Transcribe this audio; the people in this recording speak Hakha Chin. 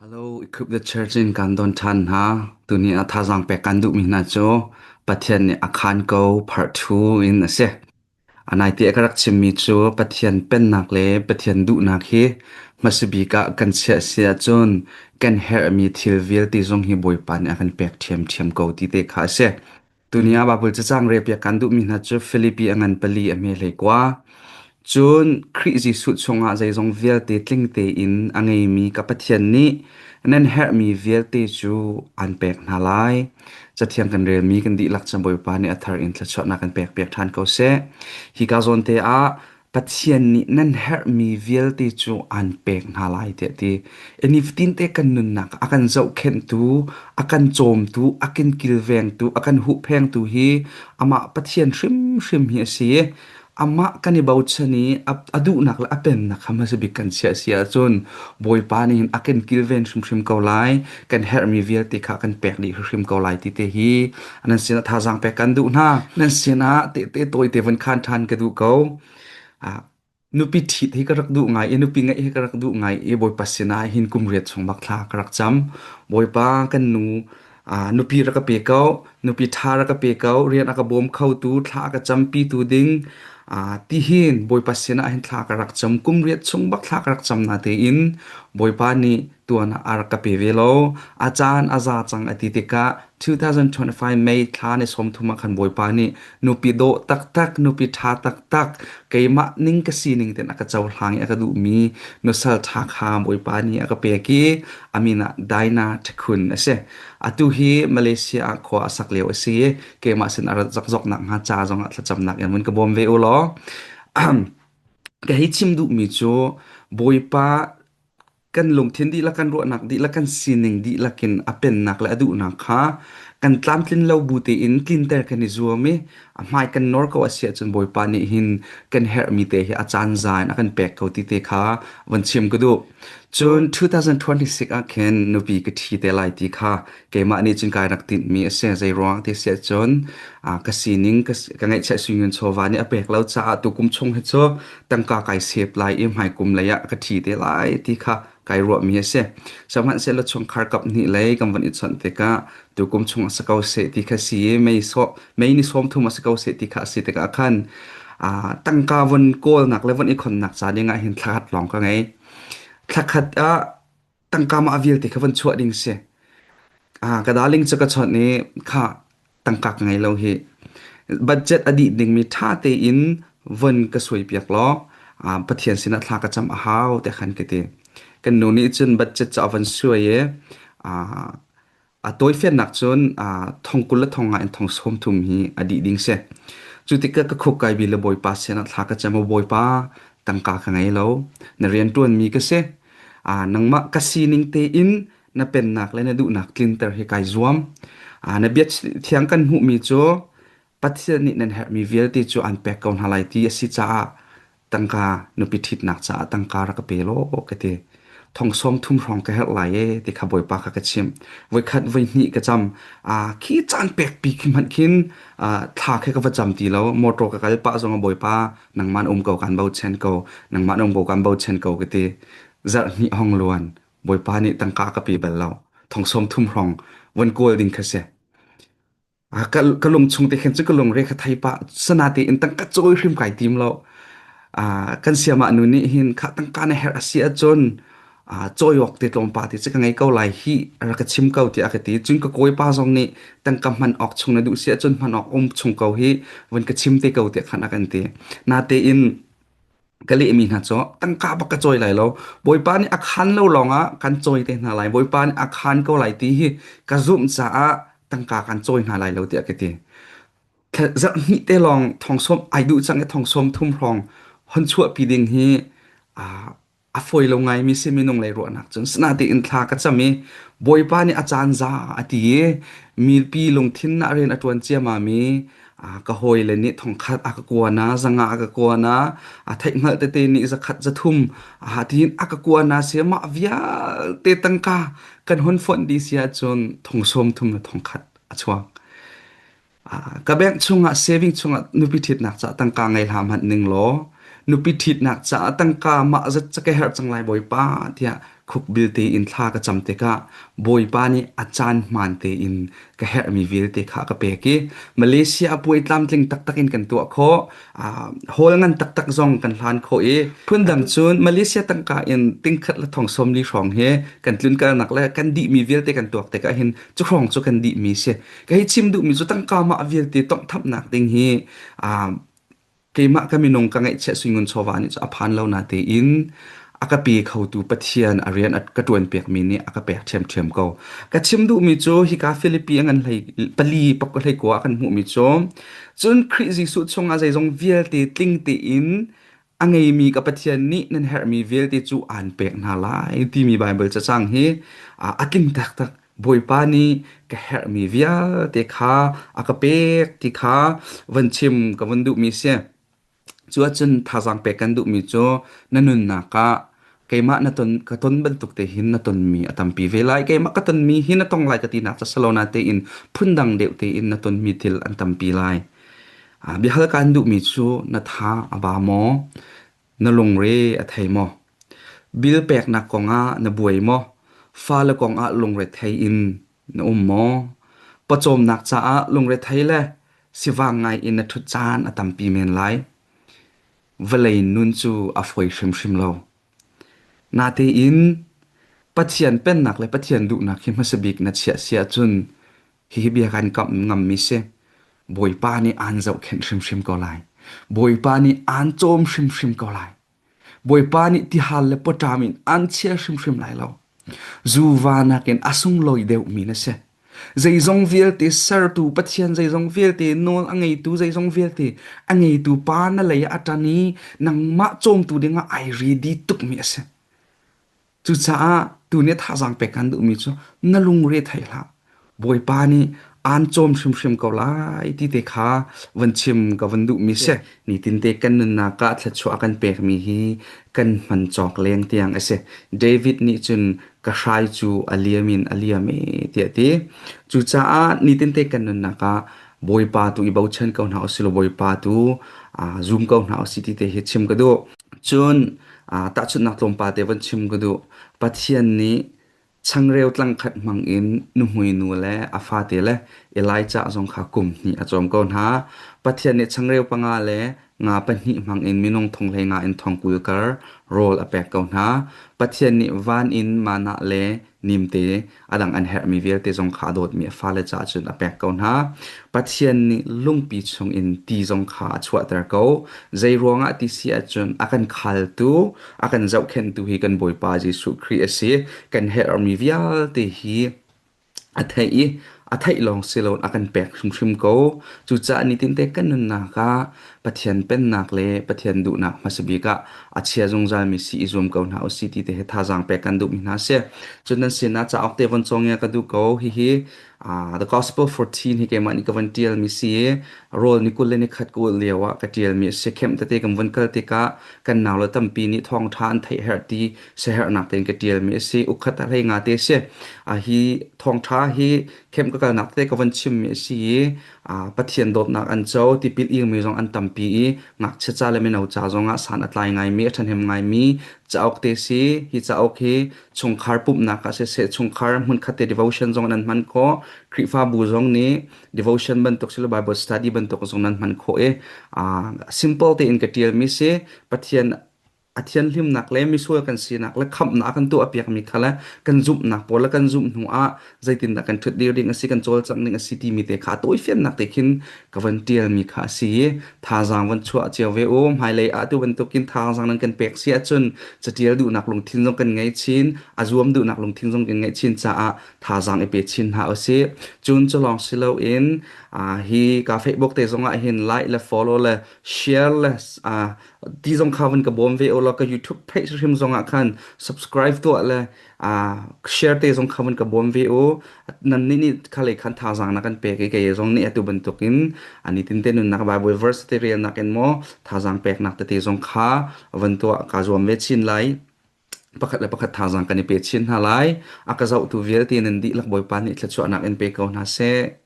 Hello, Equip the Church in kan don ṭhan hna. Tuni ah thazaang pek kan duhmi hna cu Pathian nih a khaan ko part 2 in a si. A naite a ka rak chimmi cu Pathian pennak le Pathian duhnak hi hmasabik ah kan chiah si ahcun kan herhmi thil vialte zong hi Bawipa nih a kan pek ṭhiamṭhiam ko ti te kha a si. Tuni ah Baibal cacang relpiak kan duhmi hna cu Filipi a ngan pali a hme hlei kua. Cun Khrih Jesuh chungah zeizong vialte tling tein a ngeimi ka Pathian nih nan herhmi vialte cu aan pek hna lai. Cathiang kan relmi kan dihlak cun Bawipa nih a thar in thluachuahnak kan pekpiak ṭhan ko seh. Hika zawn te ah Pathian nih nan herhmi vialte cu aan pek hna lai tiah a ti. Nifatin te kan nunnak a kan zohkhenhtu, a kan cawmtu, a kan kilvengtu, a kan huhphengtu hi amah Pathian hrimhrim hi a si. Amah kan i bochan i a duhnak le a pennak kha hmasa bik kan chiah si ahcun Bawipa nih hin a kan kilven hrimhrim ko lai, kan herhmi vialte kha a kan pek dih hrimhrim ko lai ti te hi nan sinah thazaang pek kan duh hna. Nan sinah tehte tawite von khaan ṭhan ka duh ko. Ah, nupi ṭhit hi ka rak duh ngai i nupi ngeih hi ka rak duh ngai i Bawipa sinah hin kum riat chung bak thla ka rak cam. Bawipa kan nu ah, nupi rak ka pe ko, nupi ṭha rak ka pe ko, rian a ka bawm khotu, thla a ka campitu ding ah, tihin Bawipa sinah hin thla ka rak cam. Kum riat chung bak thla ka rak cam na tein Bawipa nih tuan ah a rak ka pe ve lo. A caan a za cang a ti tikah 2025 May thla ni 30 ah khan Bawipa nih nupi dawh taktak, nupi ṭha taktak, keimah ning ka sining ten a ka cohlang i a ka duhmi nusal ṭha kha Bawipa nih a ka pek i a min ah Dinah Ṭhakhun a si. Atu hi Malaysia ah khua a sak lio a si i keimah sin a rat zokzok nakhnga ca zongah thlacamnak in vun ka bawm ve u law. Ka hei chim duhmi cu Bawipa kan lungthin dihlak kan ruahnak dihlak kan sining dihlak in a pennak le a duhnak kha kan tlamtlin lo bu tein tlinter kan i zuam i a hmai kan nor ko a si ahcun Bawipa nih hin kan herhmi te hi a caan za in a kan pek ko ti te kha von chim ka duh. Cun 2026 ah khin nupi ka ṭhi te lai ti kha keimah nih cun kai rak tinhmi a si. Zei ruang ti si ahcun ka sining ka ngeihchiah sui chawva nih a pek lo caah tukum chung hi cu tangka kai sep lai i hmaikum lei ah ka ṭhi te lai ti kha kai ruahmi a si. Sihmanhsehlaw chungkhar kap hnih lei kan van i chawnh tikah tukum chung a si ko seh ti kha si i mei sawh mei ni 30 a si ko seh ti kha a si tikah khan tangka von kawlnak le von i khonnak ca ding ah hin thlakhat lawng ka ngei. Thlakhat ah tangka mah vialte kha von chuah ding si. Ka darling cu ka chawnh i kha tangka ka ngei lo hi. Budget a dih dingmi ṭha tein von ka suaipiak law Pathian sinah thla ka cam a hau tiah khan ka ti. Kan nu nih cun budget cu a von suai i a tawifiannak cun thong 20 le thong nga in thong 30 hi a dih ding si. Cu tikah ka khuk kai bi le Bawipa sinah thla ka cam, Bawipa tangka ka ngei lo, na rianṭuanmi ka si. Nangmah ka sining tein na pennak le na duhnak tlinter hi kai zuam. Na bia thiang kan hmuhmi cu Pathian nih nan herhmi vialte cu an pek ko hna lai ti a si caah tangka nupi ṭhitnak caah tangka rak ka pe law ka ti. Thong 30 hrawng ka herh lai e ti kha Bawipa kha ka chimh. Voikhat voihnih ka cam. Khi caan pekpi khi hmanh khin thla khi ka va cam ti lo. Motor ka kal pah zong ah Bawipa nangmah na um ko kan bochan ko. Nangmah na um ko kan bochan ko ka ti. Zarh hnih hong luan. Bawipa nih tangka ka pe bal lo. Thong 30 hrawng von kawl ding kha si. Ka lung chung te khin cu ka lungre kha thei pah sana tein tangka cawi hrim kai tim lo. Kan siamah nu nih hin kha tangka na herh a si ahcun cawi awk te tlawmpa te cu ka ngei ko lai hi rak ka chim ko tiah a ka ti. Cun ka kawipa zong nih tangka hman awk chung na duh si ahcun hman awk um chung ko hi vun ka chim te ko tiah khan a kan ti. Natein ka lehmi hna cu tangka bak ka cawi lai lo Bawipa nih a khan lo lawngah kan cawi te hna lai Bawipa nih a khan ko lai ti hi ka zumh caah tangka kan cawi hna lai lo tiah ka ti zarh hnih te lawng thong sawm ai duh cang i thong 30 hrawng hon chuahpi ding hi a fawi lo ngaimi si minung lei ruahnak cun sinatein thla ka cam i Bawipa nih a caan za a ti i mipi lungthin ah rian a ṭuan ciamami ka hawile nih thongkhat a ka kua na zanga a ka kua na a theihhngalh tete nih zakhat zathum a tiin a ka kua na si mah vialte tangka kan hun fonh dih si ahcun thong 30 le thongkhat a chuak. Ka bank chungah saving chungah nupi ṭhitnak caah tangka ngei hlah hmanh ning law. Nupi ṭhitnak caah tangka mah zat ca ka herh cang lai Bawipa tiah khukbil tein thla ka cam tikah Bawipa nih a caan hmaan tein ka herhmi vialte kha a ka pek i Malaysia ah puai tlamtling taktak in kan tuah khawh. Hall ngan taktak zong kan hlan khawh i phundang cun Malaysia tangka in tingkhat le thong 40 hrawng hi kan tlunkalnak le kan dihmi vialte kan tuak tikah hin cu hrawng cu kan dihmi si. Ka hei chim duhmi cu tangka mah vialte tawnghthamnak ding hi keimah ka minung ka ngaihchiah suingun chawva nih cu a phan lo na tein a ka pe khotu Pathian a rian a ka ṭuan piakmi nih a ka pek ṭhiamṭhiam ko. Ka chim duhmi cu hika Filipi a ngan hlei pali pak hlei kua ah kan hmuhmi cu cun Khrih Jesuh chungah zeizong vialte tling tein a ngeimi ka Pathian nih nan herhmi vialte cu aan pek hna lai timi Baibal cacang hi a tling taktak. Bawipa nih ka herhmi vialte kha a ka pek ti kha van chim ka van duhmi si. Cu ahcun thazaang pek kan duhmi cu na nunnak ah keimah na ton ka ton bantuk te hin na tonmi a tampi ve lai. Keimah ka tonmi hi na tong lai ka tinak ca si lo natein phundang deuh tein na tonmi thil an tampi lai. Biahal kaan duhmi cu na tha a ba maw? Na lungre a thei maw? Bill peknak kongah na buai maw? Fale kongah lungrethei in na um maw? Pawcawmnak caah lungrethei le sivang ngai in na ṭhut caan a tampi men lai. Vawlei nun cu a fawi hrimhrim lo. Natein Pathian pennak le Pathian duhnak hi hmasa bik na chiah si ahcun hihi bia kan kamh ngammi si. Bawipa nih aan zohkhenh hrimhrim ko lai. Bawipa nih aan cawm hrimhrim ko lai. Bawipa nih tihal le pawṭam in aan chia hrimhrim lai lo. Zuva nakin a sunglawi deuhmi na si. Zeizong vialte sertu Pathian zeizong vialte nawl a ngeitu zeizong vialte a ngeitu pa na lei ah a ṭan i nangmah cawmtu dingah ai ready tukmi a si. Cucaah tuni thazaang pek kan duhmi cu na lungre thei hlah. Bawipa nih aan cawm hrimhrim ko lai ti te kha van chim ka van duhmi si. Nitinte kan nunnak ah thluachuah a kan pekmi hi kan hman cawk leng tiang a si. David nih cun ka hrai cu a liam in a liam e tiah a ti. Cucaah nitinte kan nunnak ah Bawipa tu i bochan ko hna usih law Bawipa tu zum ko hna usih ti te hi chim ka duh. Cun tahchunhnak tlawmpal te van chim ka duh. Pathian nih changreu tlangkhat hmang in nuhmui nu le a fate le Elijah zong kha kum hnih a cawm ko hna. Pathian nih changreu panga le nga pahnih hmang in minung thong hlei nga in thong 20 kar rawl a pek ko hna. Pathian nih van in mana le nimte a dang an herhmi vialte zong kha a dawtmi a fale caah cun a pek ko hna. Pathian nih lungpi chungin ti zong kha a chuahter ko. Zei ruangah ti si ahcun a kan khaltu, a kan zohkhenhtu hi kan Bawipa Jesuh Khrih a si. Kan herhmi vialte hi a theih i a theih lawng si loin a kan pek hrimhrim ko. Cucaah nitinte kan nunnak ah Pathian pennak le Pathian duhnak hmasa bik ah a chia zungzalmi si i zuam ko hna usih ti te hi thazaang pek kan duhmi hna a si. Cun nan sinah cauk te von cawng ka duh ko. Hihi The Gospel 14 hi keimah nih ka von ṭialmi si i rawl ni 21 ka ulh lio ah ka ṭialmi a si. Kemh tete kan von kal tikah kan naule tampi nih thawngṭha an theih herh ti siaherhnak tein ka ṭialmi a si. Ukkhat a hlei nga te a si. Hi thawngṭha hi kemh ka kalnak tete ka von chimmi a si i Pathian dawtnak an co, tipil ingmi zong an tampi i ngakchia ca le mino ca zongah san a tlai ngaimi, a ṭhahnem ngaimi cauk te si. Hi cauk hi chungkhar pumhnak ah siseh, chungkhar hmunkhat te devotion zong nan hman khawh. Khrihfabu zong nih devotion bantuk silo Bible study bantuk zong nan hman khawh i simple tein ka ṭialmi si. Pathian a thianhlimnak le misual kan sinak le khamhnak a kan tuahpiakmi kha le kan zumhnak pawl le kan zumh hnu ah zeitindah kan ṭhutdir ding a si kan cawlcangh ding a si timi te kha a tawifiannak te khin ka van ṭialmi kha a si i thazaang van chuah cio ve u hmailei ah tu bantukin thazaang nan kan pek si ahcun caṭial duhnak lungthin zong kan ngei chin a zuam duhnak lungthin zong kan ngeih chin caah thazaang i pe chin hna usih cun cu lawng si loin hi ka Facebook te zong ah hin like le follow le share le ti zong kha van ka bawm ve u law ka YouTube page hrim zong ah khan subscribe tuah le share te zong kha van ka bawm ve u nan nih nih kha lei khan thazaang na kan pek i kei zong nih atu bantukin ani tin te nunnak Bible verse te relnak in maw thazaang peknak tete zong kha van tuah ka zuam ve chin lai pakhat le pakhat thazaang kan i pe chin hna lai a ka zohtu vialte nan dihlak Bawipa nih thluachuahnak in pe ko hna seh.